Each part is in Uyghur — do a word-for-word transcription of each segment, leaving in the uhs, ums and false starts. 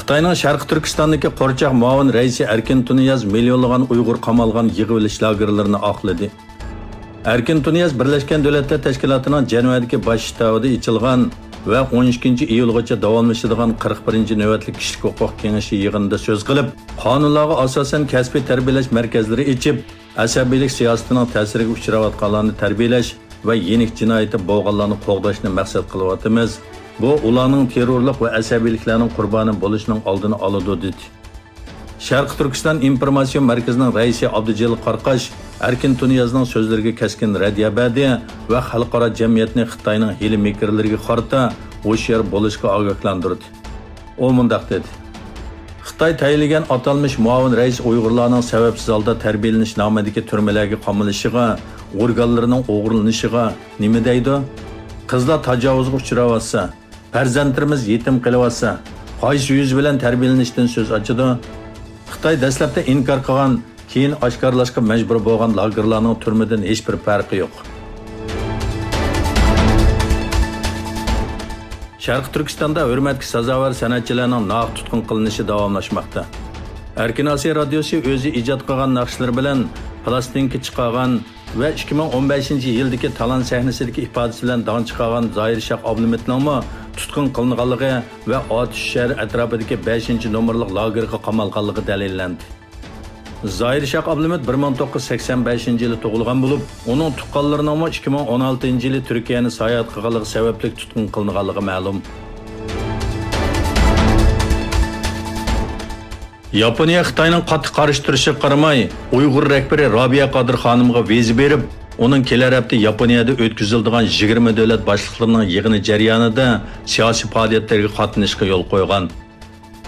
خىتاينىڭ شەرقىي تۈركىستاندىكى قورچاق مۇئاۋىن رەئىسى ئەركىن تۇنىياز مىليونلىغان ئۇيغۇر قامالغان يىغىۋېلىش لاگېرلىرىنى ئاقلىدى. ئەركىن تۇنىياز بىرلەشكەن دۆلەتلەر تەشكىلاتىنىڭ جەنۋەدىكى باش شتابىدا ئېچىلغان ۋە ئون ئىككىنچى ئىيۇلغىچە داۋاملىشىدىغان قىرىق بىرىنچى نۆۋەتلىك كىشىلىك ھوقۇق كېڭىشى يىغىنىدا سۆز قىلىپ، قانۇنلارغا ئاساسەن كەسپىي تەربىيەلەش مەركەزلىرى ئېچىپ، ئەسەبىيلىك سىياسىتىنىڭ تەسىرىگە ئۇچراۋاتقانلارنى تەربىيەلەش ۋە يېنىك جىنايىتى بولغانلارنى قوغداشنى مەقسەت قىلىۋاتىمىز. بۇ ئۇلارنىڭ تېررورلۇق ۋە ئەسەبىيلىكلەرنىڭ قۇربانى بولۇشىنىڭ ئالدىنى ئالىدۇ، دېدى. شەرقىي تۈركىستان ئىنفورماتسىيە مەركىزىنىڭ رەئىسى ئابدۇجېلىل قاراقاش ئەركىن تۇنىيازنىڭ سۆزلىرىگە كەسكىن رەددىيە بەردى ۋە خەلقئارا جەمئىيەتنى خىتاينىڭ ھىيلە-مىكىرلىرىگە قارىتا ھوشيار بولۇشقا ئاگاھلاندۇردى. ئۇ مۇنداق دېدى: خىتاي تەيىنلىگەن ئاتالمىش مۇئاۋىن رەئىس ئۇيغۇرلارنىڭ سەۋەبسىز ھالدا تەربىيەلىنىش نامىدىكى تۈرمىلەرگە قامىلىشىغا، ئورگانلىرىنىڭ ئوغرىلىنىشىغا نېمە دەيدۇ؟ قىزلار تاجاۋۇزغا ئۇچراۋاتسا، پەرزەنتلىرىمىز يېتىم قېلىۋاتسا، قايسى يۈز بىلەن تەربىيەلىنىشتىن سۆز ئاچىدۇ؟ خىتاي دەسلەپتە ئىنكار قىلغان، كېيىن ئاشكارىلاشقا مەجبۇر بولغان لاگېرلارنىڭ تۈرمىدىن ھېچبىر پەرقى يوق. شەرقىي تۈركىستاندا ھۆرمەتكە سازاۋەر سەنئەتچىلەرنىڭ ناھەق تۇتقۇن قىلىنىشى داۋاملاشماقتا. ئەركىن ئاسىيا رادىيوسى ئۆزى ئىجاد قىلغان ناخشىلىرى بىلەن پىلاستىنكا چىقارغان ۋە ئىككى مىڭ ئون بەشىنچى يىلدىكى تالان سەھنىسىدىكى ئىپادىسى بىلەن داڭ چىقارغان زاھىر شاھ ئابلىمىتنىڭمۇ تۇتقۇن قىلىنغانلىقى ۋە ئاتۇش شەھىرى ئەتراپىدىكى بەشىنچى نومۇرلۇق لاگېرغا قامالغانلىقى دەلىللەندى. زاھىر شاھ ئابلىمىت بىر مىڭ توققۇز يۈز سەكسەن بەشىنچى يىلى تۇغۇلغان بولۇپ، ئۇنىڭ تۇغقانلىرىنىڭمۇ ئىككى مىڭ ئون ئالتىنچى يىلى تۈركىيەنى ساياھەت قىلغانلىقى سەۋەبلىك تۇتقۇن قىلىنغانلىقى مەلۇم. ياپونىيە خىتاينىڭ قاتتىق قارشى تۇرۇشىغا قارىماي، ئۇيغۇر رەھبىرى رابىيە قادىر خانىمغا ۋىزا بېرىپ، ئۇنىڭ كېلەر ھەپتە ياپونىيەدە ئۆتكۈزۈلىدىغان يىگىرمە دۆلەت باشلىقلىرىنىڭ يىغىنى جەريانىدا سىياسىي پائالىيەتلەرگە قاتنىشىشقا يول قويغان.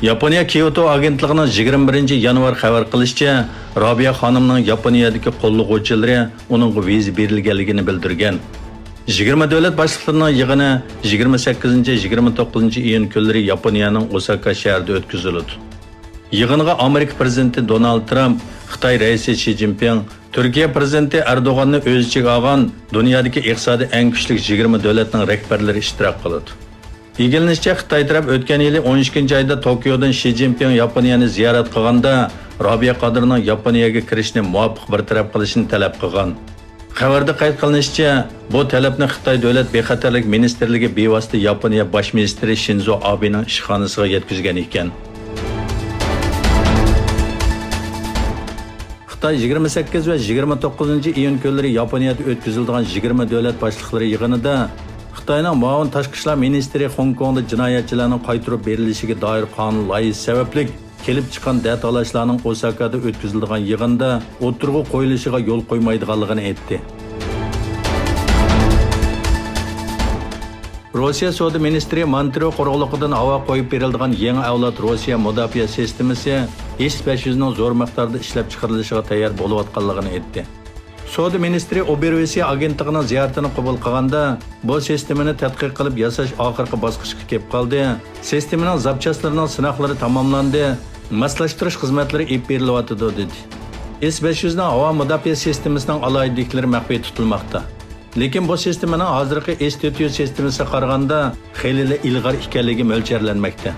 ياپونىيە كيوتو ئاگېنتلىقىنىڭ يىگىرمە بىرىنچى يانۋار خەۋەر قىلىشىچە، رابىيە خانىمنىڭ ياپونىيەدىكى قوللىغۇچىلىرى ئۇنىڭغا ۋىزا بېرىلگەنلىكىنى بىلدۈرگەن. يىگىرمە دۆلەت باشلىقلىرىنىڭ يىغىنى يىگىرمە سەككىزىنچى، يىگىرمە توققۇزىنچى ئىيۇن كۈنلىرى ياپونىيەنىڭ ئوساكا شەھىرىدە ئۆتكۈزۈلىدۇ. يىغىنغا ئامېرىكا پىرېزىدېنتى دونالد ترامپ، خىتاي رەئىسى شى جىنپىڭ، تۈركىيە پىرېزىدېنتى ئەردوغاننى ئۆز ئىچىگە ئالغان دۇنيادىكى ئىقتىسادى ئەڭ كۈچلۈك يىگىرمە دۆلەتنىڭ رەھبەرلىرى ئىشتىراك قىلىدۇ. ئىگىلىنىشىچە، خىتاي تەرەپ ئۆتكەن يىلى ئون ئىككىنچى ئايدا توكيودىن شى جىنپىڭ ياپونىيەنى زىيارەت قىلغاندا، رابىيە قادىرنىڭ ياپونىيەگە كىرىشنى مۇۋاپىق بىر تەرەپ قىلىشىنى تەلەپ قىلغان. خەۋەردە قەيت قىلىنىشىچە، بۇ تەلەپنى خىتاي دۆلەت بىخەتەرلىك مىنىستىرلىكى بىۋاسىتە ياپونىيە باش مىنىستىرى شىنزو ئابېنىڭ ئىشخانىسىغا يەتكۈزگەن ئىكەن. خىتاي يىگىرمە سەككىز ۋە يىگىرمە توققۇزىنچى ئىيۇن كۈنلىرى ياپونىيەدە ئۆتكۈزۈلىدىغان يىگىرمە دۆلەت باشلىقلىرى يىغىنىدا خىتاينىڭ مۇئاۋىن تاشقى ئىشلار مىنىستىرى خوڭكوڭدا جىنايەتچىلەرنىڭ قايتۇرۇپ بېرىلىشىگە دائىر قانۇن لايىھىسى سەۋەبلىك كېلىپ چىققان دەتالاشلارنىڭ ئوساكادا ئۆتكۈزۈلىدىغان يىغىندا ئوتتۇرىغا قويۇلۇشىغا يول قويمايدىغانلىقىنى ئېيتتى. روسىيە سودا مىنىستىرى مونتريو قۇرۇقلۇقىدىن ھاۋا قويۇپ بېرىلىدىغان يېڭى ئەۋلاد روسىيە مۇداپىئە سىستېمىسى ئىس بەش يۈزنىڭ زور مىقداردا ئىشلەپچىقىرىلىشىغا تەييار بولۇۋاتقانلىقىنى ئېيتتى. سودا مىنىستىرى ئوبېرۋىسىيە ئاگېنتلىقىنىڭ زىيارىتىنى قوبۇل قىلغاندا، بۇ سىستېمىنى تەتقىق قىلىپ ياساش ئاخىرقى باسقۇچقا كېلىپ قالدى. سىستېمىنىڭ زاپچاسلىرىنىڭ سىناقلىرى تاماملاندى، ماسلاشتۇرۇش خىزمەتلىرى ئېلىپ بېرىلىۋاتىدۇ، دېدى. ئىس بەش يۈزنىڭ ھاۋا مۇداپىئە سىستېمىسىنىڭ ئالاھىدىلىكلىرى مەخپىي تۇتۇلماقتا. لېكىن بۇ سىستېمىنىڭ ھازىرقى ئىس تۆت يۈز سىستېمىسىغا قارىغاندا خېلىلا ئىلغار ئىكەنلىكى مۆلچەرلەنمەكتە.